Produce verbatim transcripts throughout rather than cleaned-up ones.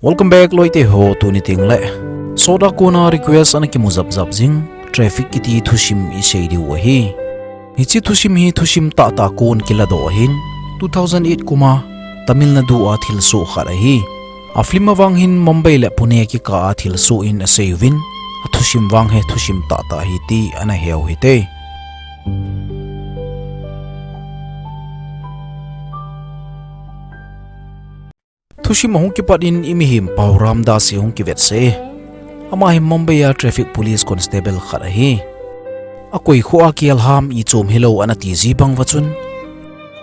Welcome back loite ho, tuni tengle sot a kona request ana kimu japjap jing Traffic kiti thusim isei diu ahi. Hiche thusim hi thusim tahtah kon kiladoh ahin, two thousand eight kuma Tamil Nadu a thilsoh khat ahi. A film a vang hin Mumbai le Pune kikah a thilsoh in asei uvin, athusim vang hi thusim tahtah ahi ti ana heu hite. Thusim ahung kipat in imihem pau Ramdas hi hung kivetsah e. Ama hi Mumbai a traffic police constable khat ahi. Akoi kho a kial ham ichom hilou ana ti ji bang uva chun,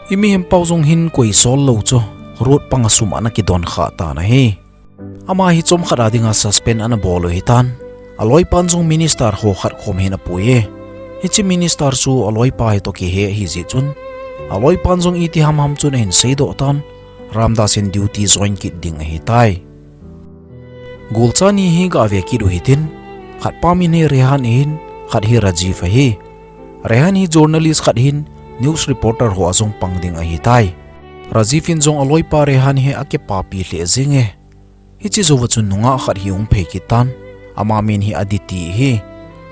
imihem pau jong hin koi sol lou chu road panga sum ana kidon kha tan ahi. Ama hi chomkhat a dinga suspend ana bol u ahitan, aloipan jong minister ho khat khom hin apui e. Hiche minister chu aloipa hitoh kihe ahi jeh chun, aloipan jong iti hamham chun ahin seidoh tan, Ramdas in duty join kit ding ahitai. Golcha ni hi gave kit u hitin, khat pa min hi Rehan ahin, khat hi Rajiv ahi. Rehan hi journalist khat ahin, news reporter ho a jong pang ding ahitai. Rajiv in jong aloipa Rehan hi akipapi lheh jeng e. Hiche jouva chun nungah khat hi hung phei kit tan, ama min hi Aditi ahi.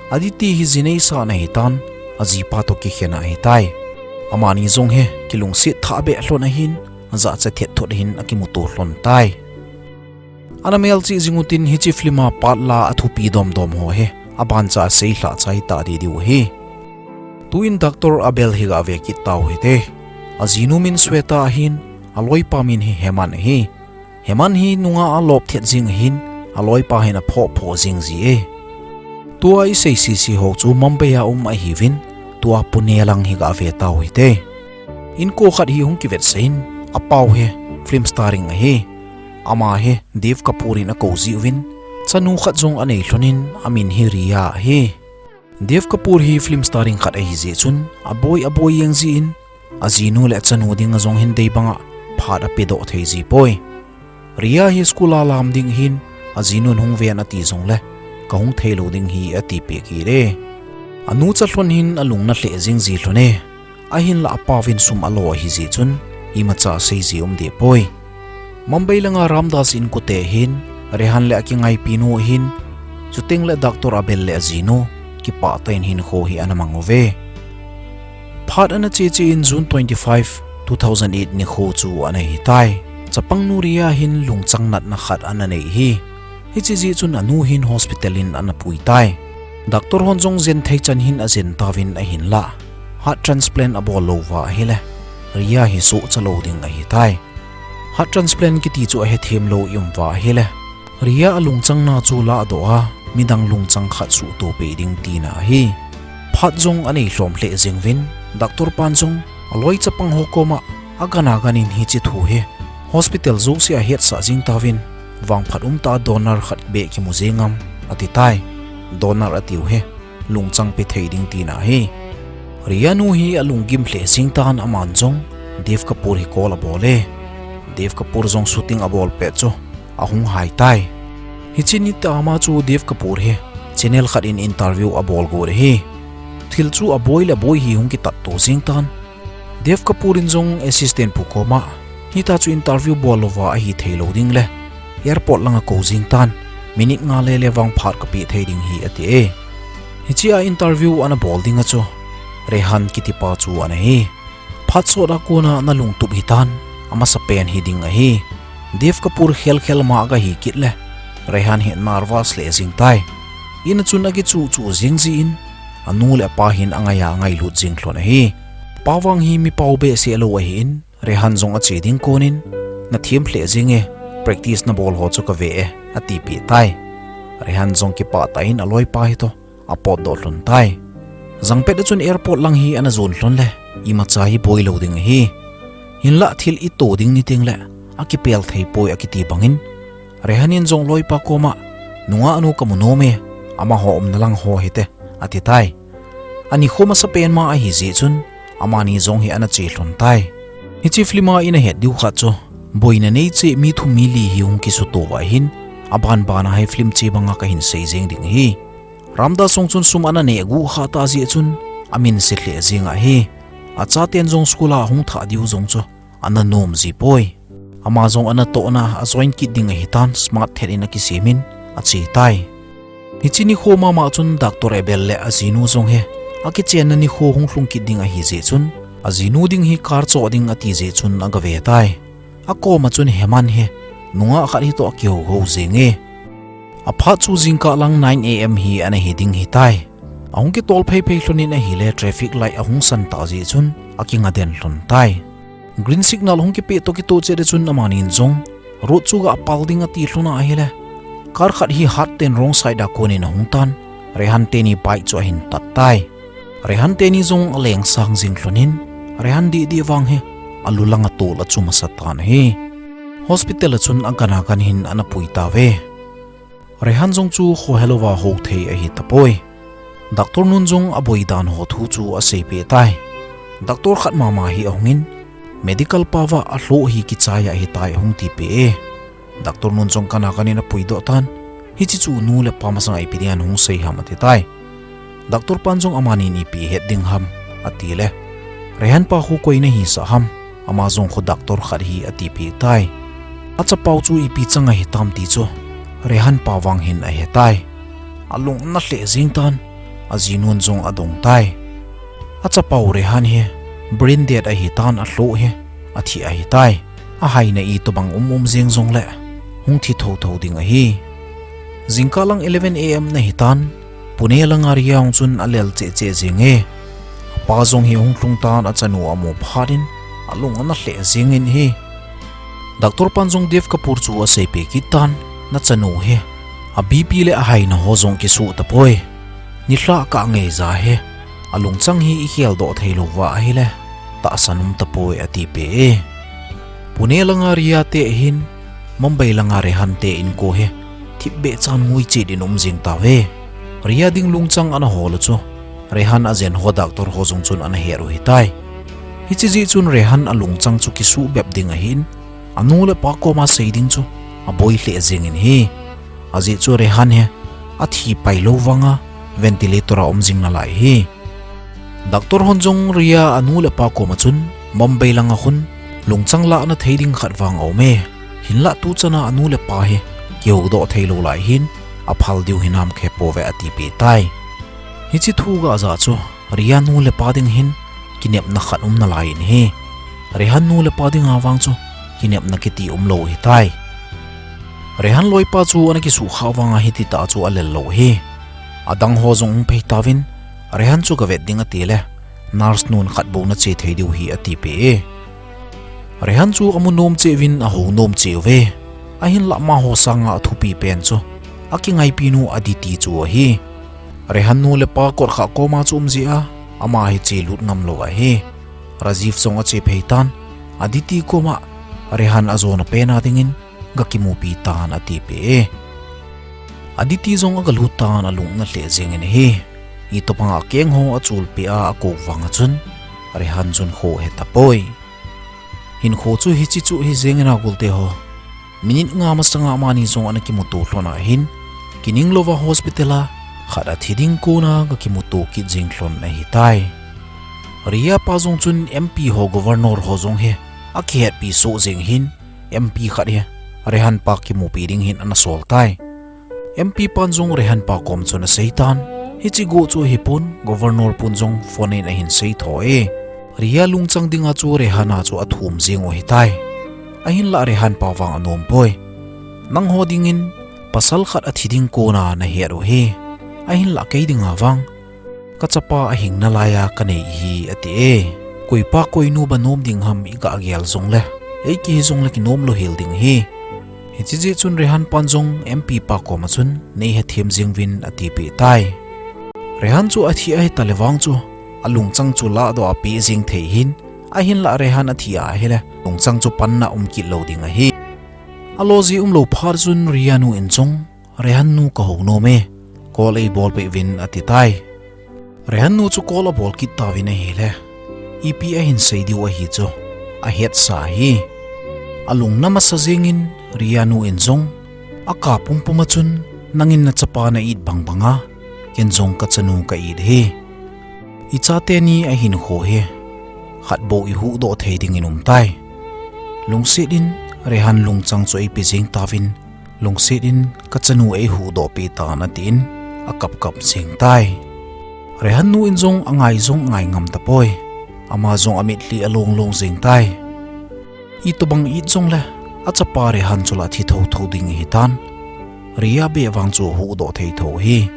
Aditi hi jinei sa ana hitan, ajipa toh kikhen ahitai. Amani jong hi kilungset thah beh lhon ahin, ajachat thet thot ahin akimuto lhon tai. Ana melchih jing utin hiche film a part la athupi domdom ho hi abancha seilhah chai ta deh diu ahi. Tuin Doctor Abel hi gave kit tau hite. Ajinu min Sweta ahin, aloipa min hi Heman ahi. Heman hi nungah alop thet jeng ahin, aloipa hin aphoh phoh jeng ji e. Tua isei sese ho chu Mumbai a um ahiuvin, tua Pune lang hi gave tau hite. Inko khat hi hung kivetsah in, apau hi film starring ahi. Ama hi Dev Kapoor in akou ji uvin, chanu khat jong anei lhonin, amin hi Riya ahi. Dev Kapoor hi film starring khat ahi jeh chun, aboi aboi jeng jin, ajinu le achanu dinga jong hin dei banga phat apedoh thei ji poi. Riya hi school a lam ding ahin, ajinun hung ven ati jongle, kahung theilou ding hi atipeh kit e. Anucha lhon hin alung na lheh jeng ji lhon e. Ahinla apauvin sum alo ahi jeh chun, imacha sei ji um deh poi. Mumbai langa Ramdas inkote hin, Rehan le akingaipinu ahin, chutengle Doctor Abel le ajinu, kipah tah in hinkho hi ana mang uve. Phat ana che che in June twenty-five, two thousand eight nikho chu ana hitai. Chapangnu Riya hin lungchang natna khat ana nei ahi. Hiche jeh chun anu hin hospital in ana pui tai. Doctor hon jong jen thei chan hin ajen tauvin ahinla, heart transplant abol lou uva ahile, Riya hi sohcha lou ding ahitai. Heart transplant kiti chu ahethem lou i um uva ahile, Riya alungchang na chu lahdoh a, midang lungchang khat suhto peh ding tina ahi. Phat jong anei lhom lheh jeng uvin, Doctor pan jong aloi chapang ho koma agan agan in hiche thu hi hospital jouse a hetsah jeng tauvin, vangphat umtah a donor khat beh kimu jeng am, ati tai. Donor atiu hi lungchang pe thei ding tina ahi. Riya nu hi alunggim lheh jeng tan, aman jong Dev Kapoor hi call abol e. Dev Kapoor jong shooting abol pet chu ahung hai tai. Hiche nitah a ama chu Dev Kapoor hi channel khat in interview abol got ahi. Thil chu aboi le aboi hi hung kitatto jeng tan. Dev Kapoor in jong assistant pu koma, hitah chu interview bol louva ahi thei lou ding le, airport langa kou jeng tan, minute nga le le vang phat kapeh thei ding ahi, ati e. Hichea interview ana bol dinga chu Rehan kitipa chu ana hi. Phat sot a kona ana lungtup hitan, amasapen hiding ahi. Dev Kapoor khel khel ma aga hi kit le, Rehan hi nervous lheh jeng tai. Ina chun akichuh chuh jeng jin, anu le apa hin angaija angailut jeng lhon ahi. Pa vang hi mi pao behseh lou ahin, Rehan jong ache ding konin, nathem lheh jeng e, practice nabol ho chu kave e, atipeh tai. Rehan jong kipah tah in aloipa hitoh apotdoh lhon tai. Jangpet a chun airport lang hi ana jon lhon le, imacha hi boi lou ding ahi. Hinlah thil ito ding ni tengle, akipel thei poi akiti bangin, Rehan in jong loipa koma, nungah nu kamu nom e, amaho umna lang ho hite, ati tai. Anikho masapen ma ahi jeh chun, amani jong hi ana che lhon tai. Hiche film a ina het diu khat chu, boina nei cheh mi thum mi li hi hung kisuto uva ahin, aban ban a hi film che banga kahin sei jeng ding ahi. Ramdas jong chun sum ana neh guh kha tah jeh chun, amin se lheh jeng ahi. Achaten jong school a hung thah diu jong chu ana nom ji poi. Ama jong anatohna a join kit ding ahitan, smart thet in akisem in ache tai. Hiche nikho mama chun Doctor Abel le ajinu jong hi akichenna nikho hung lhung kit ding ahi jeh chun, ajinu ding hi car choh ding ati jeh chun agave tai. Akoma chun Herman hi nungah khat hitoh akihou hou jenge. Aphat chu jingkah lang nine A M hi ana hi ding hitai. Ahung kitol phei phei lhon in ahile traffic light ahung san ta jeh chun akinga den lhon tai. Green signal hung kipeh toh kitoh chet a chun amanin jong road chu gapal ding ati lhon ahile, car khat hi hat ten wrong side a kon in ahung tan, Rehan teni bike chu ahin tat tai. Rehan teni jong aleng sang jing lhon in, Rehan didi vang hi alu lang a tol achu masa tan ahi. Hospital a chun agan agan hin ana pui tauve. Rehan jong chu khohelouva hou thei ahi tapoi. Doctor nun jong aboi dan ho thu chu aseipeh tai. Doctor khat mama hi ahung in, medical paova alhoh hi kichai ahitai ahung tipeh e. Doctor nun jong gan a gan in apui doh tan, hiche chu nu le pa masanga ipi dinga nahung sei ham ati tai. Doctor pan jong amanin ipi het ding ham atile, Rehan pa khu koi nahisah ham, ama jong khu doctor khat ahi atipeh tai. Achapau chu ipi chang ahitam ti chu Rehan pa vang hin ahe tai. Alung ana lheh jeng tan, ajinun jong adong tai. Achapau Rehan hi brain dead ahitan, alhoh hi athi ahitai. Ahaina itobang um um jeng jongle hung thi thotho ding ahi. Jingkah lang eleven A M ana hitan, Pune langa Riya jong chun alel cheh cheh jenge. Apa jong hi ahung lhung tan, achanu amu phat in alung ana lheh jengin ahi. Doctor pan jong Dev Kapoor chu aseipeh kit tan, nachanu hi a B P le ahaina ho jong kisuh tapoi. Nilhah kah ngeija hi alungchang hi ikhel doh theilouva ahile, tahsan um tapoi atipeh e. Pune langa Riya te hin Mumbai langa Rehan te inko hi thipbeh chan ngui chet in um jeng tauve. Riya ding lungchang ana hol u chu Rehan ajen ho doctor ho jong chun ana het u hitai. Hiche jeh chun Rehan alungchang chu kisuh bep ding ahin, anu le apa koma sei ding chu aboi lheh jengin ahi. Ajeh chu Rehan hi athi pailou vanga ventilator a um jing nalai ahi. Doctor hon jong Riya anu le apa koma chun Mumbai langa khun lungchang lahna thei ding khat vang aume. Hinlah tuchana anu le apa hi kihoudoh theilou lai hin, aphal diu hinam kahepouve atipeh tai. Hiche thu gah ja chu Riya nu le pa ding hin kinepna khat um nalai in ahi. Rehan nu le pa dinga vang chu kinepna kiti umlou ahitai. Rehan loipa chu ana kisukha vanga hititah chu alel lou ahi. Adang ho jong um phei tauvin, Rehan chu gavet ding atile, nurse nun khat bou nache thei diu ahi atipeh e. Rehan chu amu nom cheh uvin ahou nom cheh uve. Ahinlah amaho sanga athupi pen chu akingaipi nu Aditi chu ahi. Rehan nu le pa kotkhah koma chu um jeh a, ama hi chelut ngamlou ahi. Rajiv jong ache phei tan, Aditi koma Rehan ajona pena dingin gakimupi tan atipeh e. Aditi jong agalut tan, alung ana lheh jengin ahi. Itobanga akeng ho achulpeh a akou vanga chun Rehan chun khohe tapoi. Hinkho chu hiche chu hi jengin a golte ho. Minute nga masanga amani jong ana kimuto lhon ahin, kininglouva hospital a khat athi ding kona gakimuto kit jeng lhon ahitai. Riya pa jong chun M P ho, Governor ho jong hi akihetpi soh jeng ahin, M P khat hi Rehan pa kimupi ding hin ana sol tai. M P pan jong Rehan pa kom chun asei tan, hiche go chu ahipon, Governor pun jong phone in ahin sei tho e. Riya lungchang dinga chu Rehan a chu athum jeng u ahitai. Ahinlah Rehan pa vang anom poi. Nangho dingin pasal khat athi ding kona nahet u ahi. Ahinlah kei dinga vang kachapa ahing nalaiya kanei ahi ati e. Koipa koinu ba nom ding ham igah gel jongle, eikihi jongle kinom lou hel ding ahi. Hiche jeh chun Rehan pan jong M P pa koma chun neihethem jeng uvin atipeh tai. Rehan chu athi ahitale vang chu alungchang chu lahdoh a peh jeng thei ahin, ahinlah Rehan athi ahile lungchang chu panna um kit lou ding ahi. Alo ji umlou phat chun Riya nu in jong, Rehan nu kahou nom e, call eibolpeh uvin ati tai. Rehan nu chu call abol kit tauvin ahile, ipi ahin sei diu ahi chu ahetsa ahi. Alung ana masa jengin Riya nu in jong, akap pumpum a chun nangin nachapa na-it bangbanga, ken jong kachanu ka-it ahi. Ichate ni ahinkho hi khat bou ihuhdoh thei dingin umtai. Lungset in Rehan lungchang chu eipe jing tauvin, lungset in ka chanu eihuhdoh peh tan atin, akap kap jing tai. Rehan nu in jong angai jong angai ngam tapoi. Ama jong amitlhi along long jing tai. Itobang it jongle, achapa Rehan chu la thi thotho ding ahitan. Ria beh vang chu huhdoh thei tho ahi.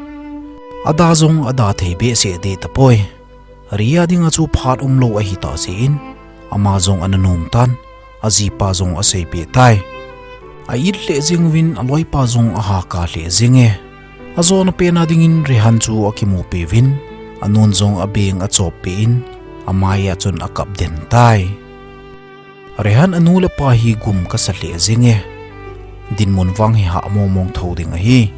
Ada jong ada thei behseh deh tapoi. Ria dinga chu phat umlou ahitah jeh in, ama jong ana nom tan, ajipa jong aseipeh tai. A-it lheh jeng uvin aloipa jong ahakha lheh jenge. Ajona pena dingin Rehan chu akimupi uvin, anun jong abeng achoppeh in, amai a chun akap den tai. Rehan anu le apa hi gum kasa lheh jenge. Dinmun vang hi hah mongmong tho ding ahi.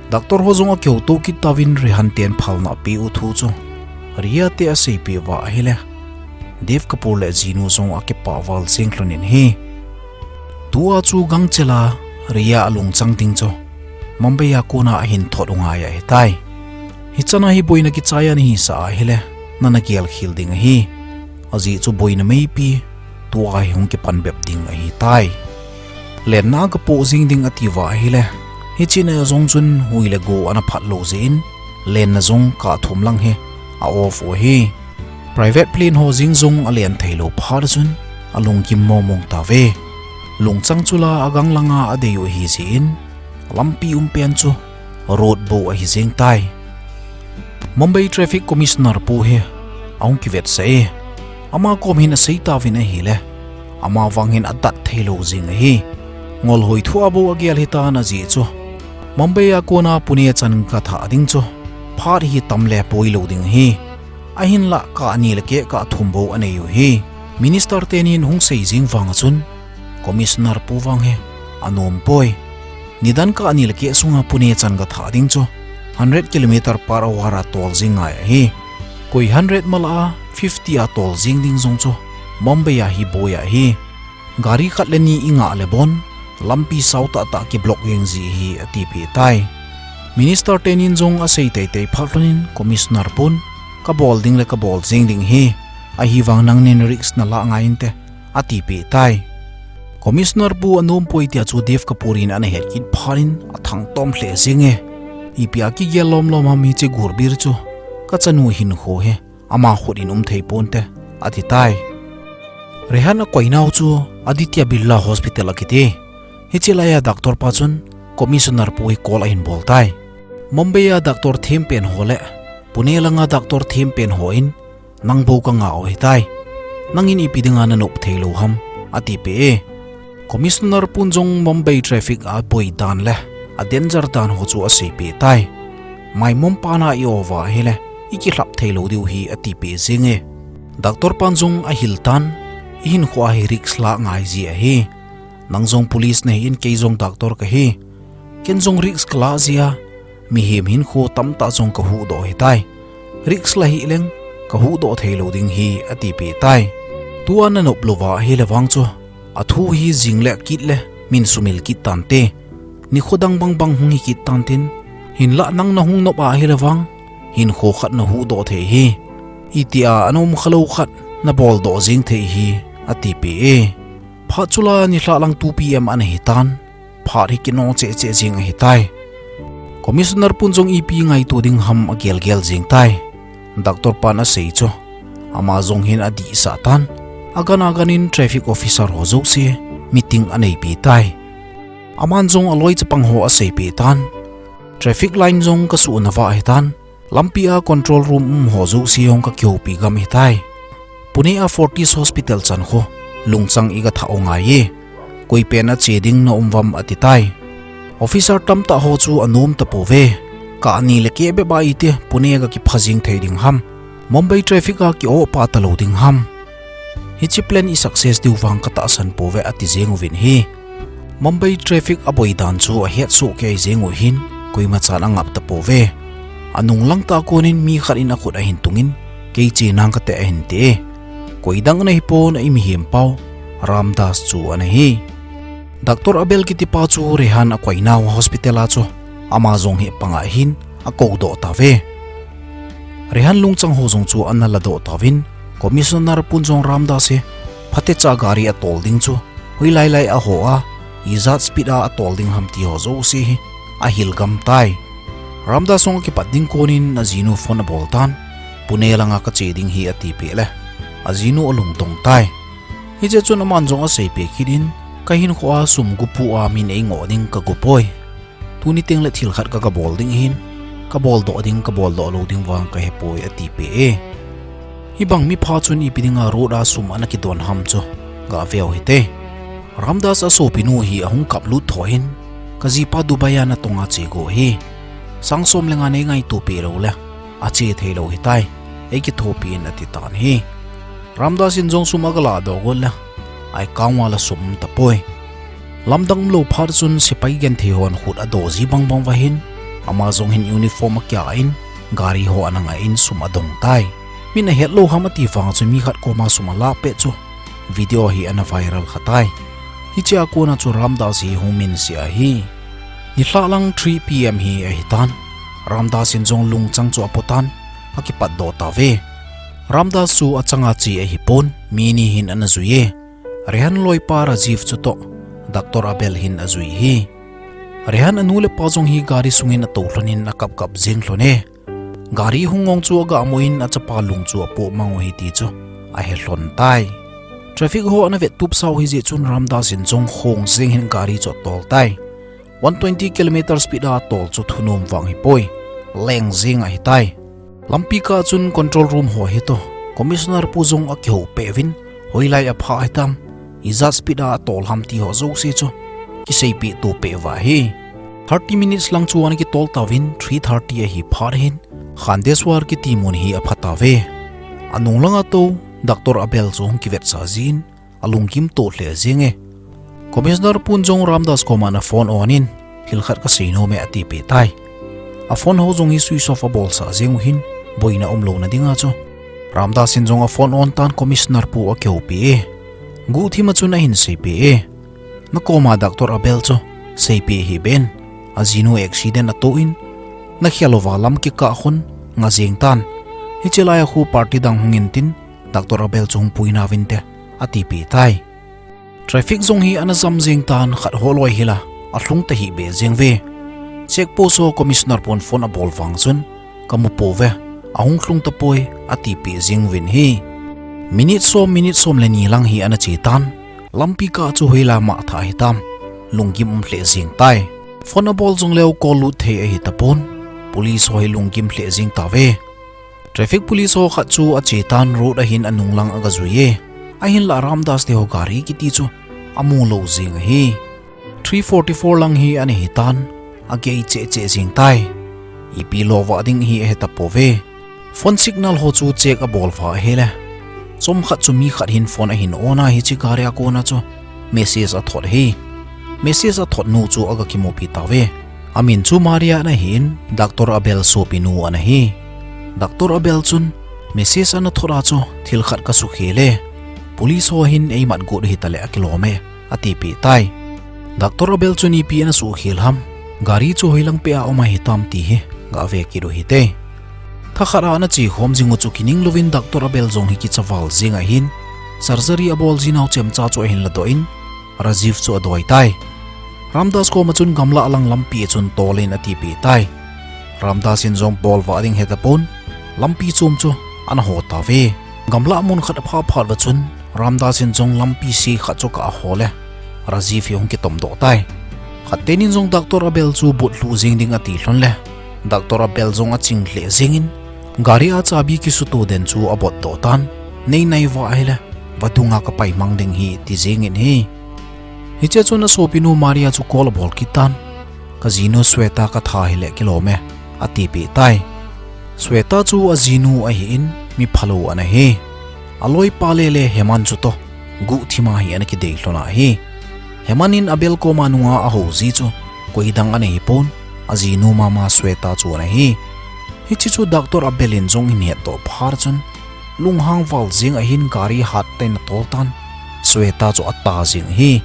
Doctor ho jong akihouto kit tauvin Rehan ten phalna apeh u thu chu Ria te aseipeh uva ahile, Dev Kapoor le ajinu jong akipah val jeng lhon in ahi. Tua chu gangchel a Ria alungchang ding chu Mumbai a kona ahin thot u ngai ahitai. Hichan a hi boina kichai a nahisah ahile, nana gelkhel ding ahi. Ajeh chu boina meipi tua hi hung kipan bep ding ahitai. Lenna a kapoh jing ding atiuva ahile, hiche nia jong chun hui le go ana phat lou jeh in, lenna jong kah thum lang hi a-off u ahi. Private plane ho jeng jong alen theilou phat a chun, alunggim mongmong tauve. Lungchang chu la agang langa adei u ahijeh in, lampi um pen chu road bou ahi jeng tai. Mumbai Traffic Commissioner pu hi ahung kivetsah e. Ama kom hin asei tauvin ahile, ama vang hin adat theilou jeng ahi. Ngolhoi thua bou agel hitan ajeh chu, Mumbai a kona Pune chan gathah ding chu phat hi tam le boilou ding ahi. Ahinlah kah ni le keh kah thum bou anei u ahi. Minister tenin hung sei jeng vang a chun, Commissioner pu vang hi anom poi. Nidan kah ni le keh sunga Pune chan gathah ding chu hundred kilometer per hour a tol jeng ngai ahi. Koi hundred malah a fifty a tol jeng ding jong chu Mumbai a hi boi ahi. Gari khat le ni ingah le bon, lampi sao tahtah kiblock jeng ji ahi atipeh tai. Minister tenin jong asei teitei phat lhonin Commissioner pun, kabol ding le kabol jeng ding ahi. Ahivang nangnin risk nalah ngai inte, atipeh tai. Commissioner pu anom poi tia chu Dev Kapoor in ana het kit phat in athangtom lheh jenge. Ipi a kigel lomlom ham hiche Gurbir chu, kachanu hinkho hi ama khut in um thei ponte, ati tai. Rehan akoinau chu Aditya Birla Hospital akiti. Hiche laiya doctor pa chun Commissioner pu hi call ahin bol tai. Mumbai a doctor thempen ho le Pune langa doctor thempen hon nang bou kangah u ahitai. Nangin ipi dinga nanop theilou ham, atipeh e. Commissioner pun jong Mumbai traffic aboi dan le a danger dan ho chu aseipeh tai. Maimom pana i-off uva ahile, ikilhap theilou diu ahi atipeh jenge. Doctor pan jong ahil tan, ihinkhoa hi risk lah ngai ji ahi. Nang jong police nahin kei jong doctor kahi. Ken jong risk kalah jia, mihem hinkho tamtah jong kahuhdoh ahitai. Risk lah hileng, kahuhdoh theilou ding ahi atipeh tai. Tua nanop louva ahile vang chu, athu hi jing le kit le, min sumil kit tante. Nikho dang bangbang hung hi kit tantin, hinlah nang nahung nop ahile vang, hinkho khat nahuhdoh thei ahi. Itia ana um khalou khat, naboldoh jeng thei ahi, atipeh e. Phat chu la nilhah lang two P M ana hitan, phat hi kino cheh cheh jeng ahitai. Commissioner pun jong ipi ngaito ding ham agelgel jeng tai. Doctor pan asei chu, ama jong hin adihsah tan, agan aganin traffic officer ho jouse meeting aneipi tai. Aman jong aloi chapang ho aseipeh tan, traffic line jong kasuhnauva ahitan, lampia control room um ho jouse jong kakihoupi gam ahitai. Pune a Fortis Hospital chan khu lungchang igathah u ngai e. Koipen ache ding naum uvam atitai. Officer tamtah ho chu anom tapouve. Kah ni le keh bep a iti Pune gakipha jeng thei ding ham, Mumbai traffic a ki-oh pah talou ding ham. Hiche plan i success diu vang katahsan pouve ati jeng uvin ahi. Mumbai traffic aboi dan chu ahetsoh kei jeng u ahin, koimachan angap tapouve. Anung langtah konin mi khat in akhut ahin tungin, kei che nang kate ahin ti e. Koidang ana hipon a i mihem pau, Ramdas chu ana hi. Doctor Abel kitipa chu Rehan akoinau hospital a chu, ama jong hi panga hin akoudoh tauve. Rehan lungchang ho jong chu ana ladoh tauvin, Commissioner pun jong Ramdas hi phatecha gari atol ding chu hoilai lai a ho a, ijat speed a atol ding ham ti ho jouse hi ahil gam tai. Ramdas jong akipat ding konin ajinu phone abol tan, Pune langa kache ding hi atipeh le, ajinu alungdong tai. Hiche chun aman jong aseipeh kit in, kahinkho a sum gupu a min eingoh ding kagu poi. Tuni tengle thil khat kagabol ding ahin, kaboldoh ding, kaboldoh lou ding vang kahepoi atipeh e. Hibang mipha chun ipi dinga road a sum ana kidon ham chu gaveu hite. Ramdas asopinu hi ahung kaplut tho hin, kajipa Dubai a natong a che go hi. Sang som le nga neingaito peh lou le, ache theilou hitai, eikithopi in atitan hi. Ramdas in jong sum agaladoh got le, account a la sum umtapoi. Lamdang umlou phat chun sepai genthei hon khut adoh ji bangbang vahin, ama jong hin uniform akia in, gari ho ana ngah in sum adong tai. Min ahetlou ham ati vang chun mi khat koma sum alah pet chu video hi ana viral khatai. Hichea kona chu Ramdas hi hung minse ahi. Nilhah lang three P M hi ahitan, Ramdas in jong lungchang chu apotan, akipatdoh tauve. Ramdas chu achanga che ahipon, mi ni hin ana jui e. Rehan loipa Rajiv chutoh Doctor Abel hin ajui hi. Rehan anu le apa jong hi gari sungin atou lhonin akapkap jeng lhon e. Gari hung ngong chu agamu in achapa lung chu apoh mang u ahi ti chu ahe lhon tai. Traffic ho ana vettupsau hijeh chun Ramdas in jong khong jeng hin gari chu atol tai. One twenty kilometer speed a atol chu thunom vang hipoi, leng jeng ahitai. Lampi kah chun control room ho hitoh, Commissioner pu jong akihou peh uvin, hoilai apha hitam, ijat speed a atol ham ti ho jouse chu kiseipeh to peh uva ahi. Thirty minutes lang chu ana kitol tauvin, three thirty ahi phat hin, Khandeswar kiti mun hi apha tauve. Anung langa tou Doctor Abel chu hung kivetsah jin, alungkim toh lheh jenge. Commissioner pun jong Ramdas koma ana phone on in, thil khat kasei nome atipeh tai. Aphone ho jong hi switch off abolsah jeng u hin, boina umlouna dinga chu. Ramdas in jong aphone on tan Commissioner pu akihoupi e. Guhthima chun ahin seipeh e. Nakoma Doctor Abel chu seipeh hih ben. Ajinu accident atoh in, nakhel uva lam kikah khun nga jeng tan. Hiche laia khu party dang hung intin, Doctor Abel chu hung pui nauvinte, atipeh tai. Traffic jong hi ana jam jeng tan, khat ho loi hila alhung tahih beh jeng uve. Check post ho Commissioner pun phone abol vang chun, kamu pouve, ahung lhung tapoi, atipeh jeng uvin ahi. Minute som, minute som le ni lang hi ana che tan, lampi kah chu hoilai mah thah hitam, lunggim um lheh jeng tai. Phone abol jongleu call lut thei ahi tapon, police ho hi lunggim lheh jeng tauve. Traffic police ho khat chu ache tan, road ahin anung lang agajui e. Ahinlah Ramdas teho gari kiti chu amu lou jeng ahi. Three forty-four lang hi ana hitan, agei cheh cheh jeng tai. Ipi lovah ding hi ahe tapouve. Phone signal ho chu check abol uva ahile, chomkhat chu mi khat hin phone ahin on a, hiche gari a kona chu message athot ahi. Message athot nu chu agakimupi tauve. Amin chu Maria ana hin, Doctor Abel sopinu ana hi. Doctor Abel chun, message ana thot a chu thil khat kasukhel e. Police ho hin eimat got u hitale akilome, atipeh tai. Doctor Abel chun ipi ana suhkhel ham, gari chu hoilang peh a um ahitam ti hi gave kit u hite. Thakhat a ana chekhom jing u chu kining louvin Doctor Abel jong hi kicha val jeng ahin, surgery abol jinau chemcha chu ahin ladoh in, Rajiv chu adoi tai. Ramdas koma chun gamlah lang lampi a chun tolin atipeh tai. Ramdas in jong bolvah ding hetapon, lampi chom chu ana ho tauve. Gamlah mun khat aphah phat uva chun, Ramdas in jong lampi se khat chu akah ho le, Rajiv hi hung kitomdoh tai. Khat tenin jong Doctor Abel chu bot lhuh jeng ding ati lhon le, Doctor Abel jong aching lheh jengin, gari a chabi kisuto den chu abotdoh tan, neinai uva ahile, vadunga kapaimang ding hi, ti jengin ahi. Hichea chun asopinu Maria chu call abol kit tan, kajinu Sweta katha hile kilome, atipeh tai. Sweta chu ajinu ahin, mi phalou ana hi. Aloipa lele Heman chutoh, guhthima hi ana kidei lhon ahi. Heman in Abel koma nunga ahou ji chu, koidang ana hipon, ajinu mama Sweta chu ana hi. Hiche chu Doctor Abel in jong ahin hetdoh phat chun, lunghang val jeng ahin gari hattah in atol tan, Sweta chu ata jeng ahi.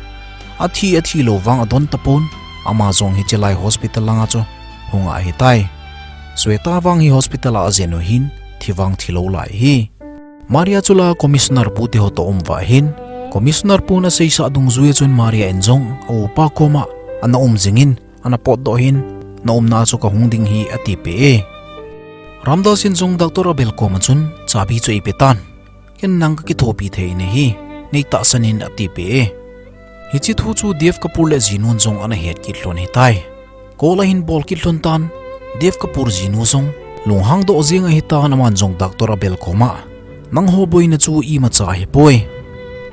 Athi, athi lou vang adon tapon, ama jong hiche lai hospital langa chu hung ahitai. Sweta vang hi hospital a ajen u hin, thi vang thilou lai ahi. Maria chu la Commissioner pu teho toh um uva ahin, Commissioner pun aseisah dungjuia chun Maria in jong a upa koma ana um jingin, ana potdoh hin, na umna chu kahung ding hi atipeh e. Ramdas in jong Doctor Abel koma chun, chabi chu eipe tan, ken nang kakithopi thei nahi, neitahsan in atipeh e. Hiche thu chu Dev Kapoor le jinun jong ana het kit lhon ahitai. Call ahin bol kit lhon tan, Dev Kapoor jinu jong lunghang doh jeng ahitan, aman jong Doctor Abel koma, nangho boina chu imacha ahipoi.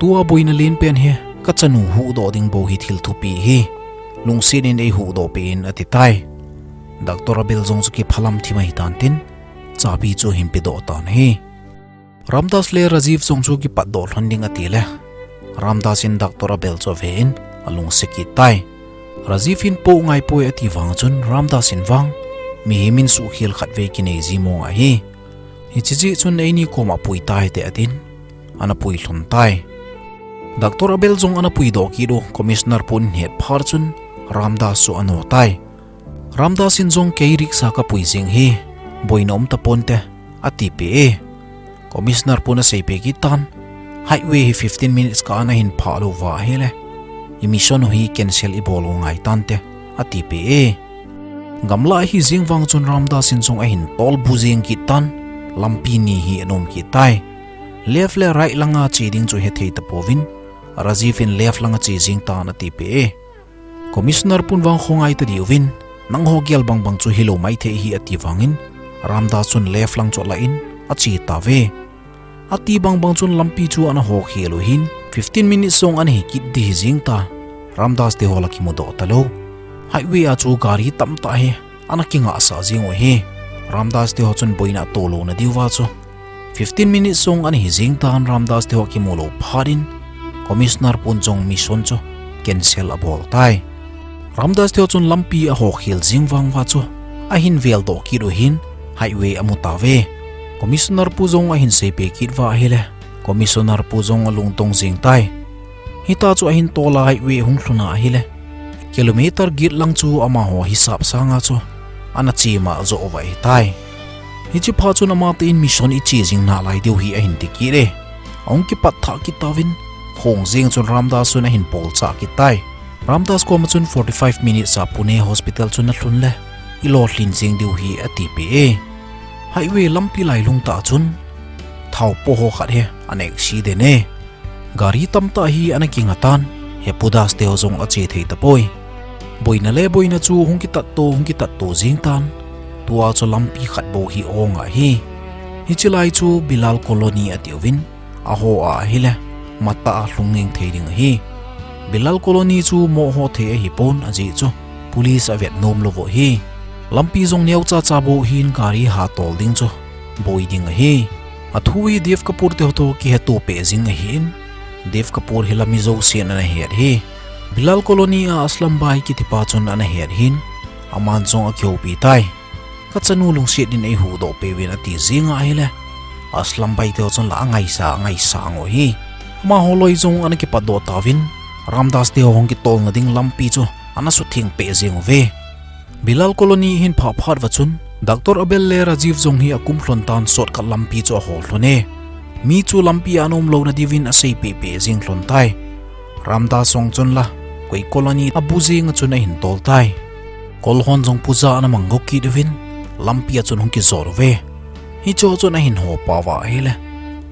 Tua boina lenpen hi kachanu huhdoh ding bou hi thil thupi ahi. Lungset in eihuhdoh peh in atitai. Doctor Abel jong chu kiphalam thim ahitan tin, chabi chu ahin pedoh tan ahi. Ramdas le Rajiv jong chu kipatdoh lhon ding atile, Ramdas in Doctor Abel chu avein alungset kit tai. Rajiv in poh ngaipoi ati vang chun Ramdas in vang, mihem in suhkhel khatvei kinei ji mong ahi. Hiche jeh chun eini koma pui taite atin, ana pui lhon tai. Doctor Abel jong ana puidoh kit u Commissioner pun ahet phat chun Ramdas chu ano tai. Ramdas in jong kei rickshaw kapui jeng hi, boina um taponte, atipeh e. Commissioner pun aseipeh kit tan, highway hi fifteen minutes kah a nahin phah louva ahile, i mission u hi cancel ibol u ngai tante, atipeh e. Gamlah ahi jeng vang chun Ramdas in jong ahin tolbu jeng kit tan, lampi ni hi ana um kit tai. Left le right langa che ding chu hethei tapouvin, Rajiv in left langa che jeng tan atipeh e. Commissioner pun vang khongai tadiuvin, nangho gel bangbang chu hilou maithei ahi ati vangin, Ramdas chun left lang chu alah in ache tauve. Ati bangbang chun lampi chu ana hokhel u hin, fifteen minutes jong ana hikit ding hi jeng ta, Ramdas teho la kimudoh talou. Highway a chu gari tamtah hi ana kingahsah jeng u ahi. Ramdas teho chun boina atoh louna diuva chu fifteen minutes jong ana hi jeng tan, Ramdas teho kimu lou phat in Commissioner pun jong mission chu cancel abol tai. Ramdas teho chun lampi ahokhel jeng vang uva chu ahin veldoh kit u hin highway amu tauve. Commissioner pu jong ahin seipeh kit uva ahile, Commissioner pu jong alungdong jeng tai. Hita chu ahin tol a highway ahung lhun a ahile, kilometer get lang chu amaho hisap sanga chu ana chemah joh uva ahitai. Hiche phat chun amatah in mission iche jing nalai diu hi ahin ti kit e. Ahung kipat thah kit tauvin, khong jeng chun Ramdas chun ahin polchah kit tai. Ramdas koma chun forty-five minutes a Pune hospital chu nalhun le, ilolhin jeng diu hi atipeh e. Highway lampi lailung tah chun, thao po ho khat hi ana accident e. Gari tamtah hi ana kinga tan, Hepu Das teho jong ache thei tapoi. Boina le boina chu hung kitatto, hung kitatto jeng tan, tua chu lampi khat bou hi ong ahi. Hiche lai chu Bilal Colony atiuvin, aho a ahile, matah a lhung ngeng thei ding ahi. Bilal Colony chu moh ho thei ahipon ajeh chu, police avet nom lou u ahi. Lampi jong neocha cha bou hin gari hatol ding chu boi ding ahi. Athu hi Dev Kapoor teho toh kiheto peh jing ahin, Dev Kapoor hi la mi jousen ana het hi. Bilal Colony a Aslam Bhai kitipa chun ana het hin, aman jong akihoupi tai. Kachanu lungset in eihuhdoh peh uvin ati jeng ahile, Aslam Bhai teho chun la angaisang, angaisang u ahi. Amaho loi jong ana kipatdoh tauvin, Ramdas teho hung kitolna ding lampi chu ana sutheng peh jeng uve. Bilal Colony ahin phah phat uva chun, Doctor Abel le Rajiv jong hi akum lhon tan shortcut lampi chu ahol lhon e. Mi chu lampi a ana um louna diuvin aseipeh peh jeng lhon tai. Ramdas jong chun la, koi colony abu jenga chun ahin tol tai. Kol hon jong puja ana mang go kit uvin, lampi a chun hung kijot uve. Hicheho chun ahin ho pah uva ahile,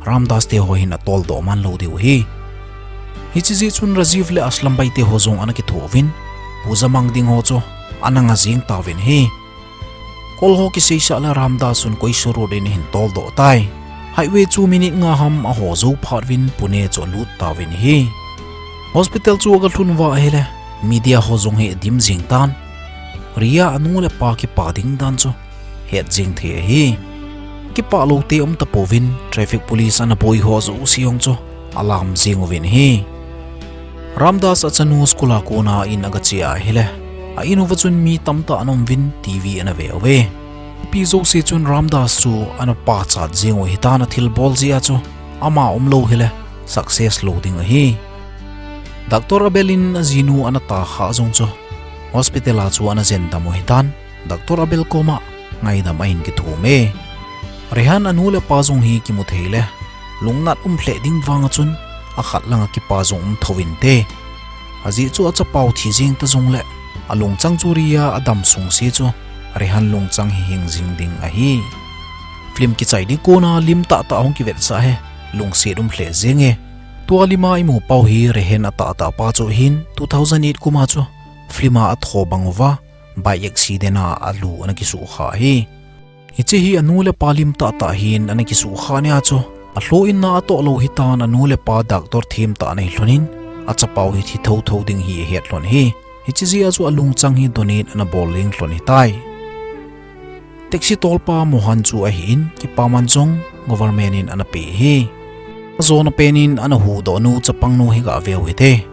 Ramdas teho hin atoldoh man lou diu ahi. Hiche jeh chun Rajiv le Aslam Bhai teho jong ana kitho uvin, puja mang ding ho chu ana nga jeng tauvin ahi. Kol ho kiseisah le Ramdas chun koiso road in ahin toldoh tai. Highway chu minute nga ham aho jou phat uvin Pune chu alut tauvin ahi. Hospital chu aga lhun uva ahile, media ho jong hi adim jeng tan. Riya anu le apa kipah ding dan chu het jeng thei ahi. Kipah lou te um tapouvin, traffic police ana boi ho jouse jong chu alam jeng uvin ahi. Ramdas achanu school a kona in aga che ahile, a in uva chun mi tamtah ana um uvin TV ana ve uve. Pi jouse chun Ramdas chu ana pachat jeng u ahitan, athilbol jeh a chu ama um lou hile success lou ding ahi. Doctor Abel in ajinu ana tahkhah jong chu hospital a chu ana jen dam u ahitan, Doctor Abel koma ngaidam ahin kithum e. Rehan anu le apa jong hi kimu thei le lungnat um lheh ding vanga chun akhat langa kipa jong um thouvinte. Ajeh chu achapau thi jeng ta jongle, alungchang chu ria adam sungse chu Rehan lungchang hi hing jing ding ahi. Film kichai ding kona lim tahtah hung kivetsah hi, lungset um lheh jenge. Tua lima imu pau hi Rehan atahtah pa chu hin two thousand eight kuma chu film a atho bang uva, bike accident a alu ana kisukha hi. Hiche hi anu le pa lim tahtah hin ana kisukha nia chu, alhoh in na atoh lou hitan anu le pa doctor themtah ana hi lhonin, achapau hi thi thotho ding hi ahet lhon hi. Hiche jeh a chu alungchang hi donate ana bol jeng lhon hitai. Taxi tolpa Mohan chu ahin, kipaman jong government in ana pe hi. Ajona penin ana huhdoh nu chapang nu hi gah veu hite.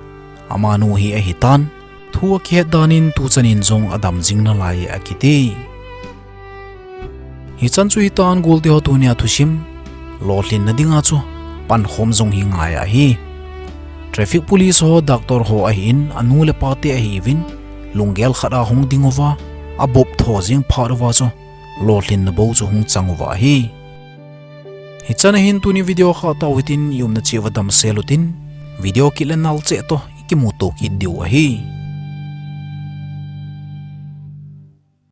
Amanu hi ahitan, thu akihet danin tuchanin jong adam jing nalai akiti. Hichan chu hitan, golte ho, tunia thusim lolhinna dinga chu pankhom jong hi ngai ahi. Traffic police ho, doctor ho ahin, anu le pate ahiuvin, lunggel khat a hung ding uva, abop tho jeng phat uva chu lolhinna bou chu hung chang uva ahi. Hichan ahin tuni video kha tau hitin, iumna cheh uva damsel utin, video kit le nal cheh toh ikimuto kit diu ahi.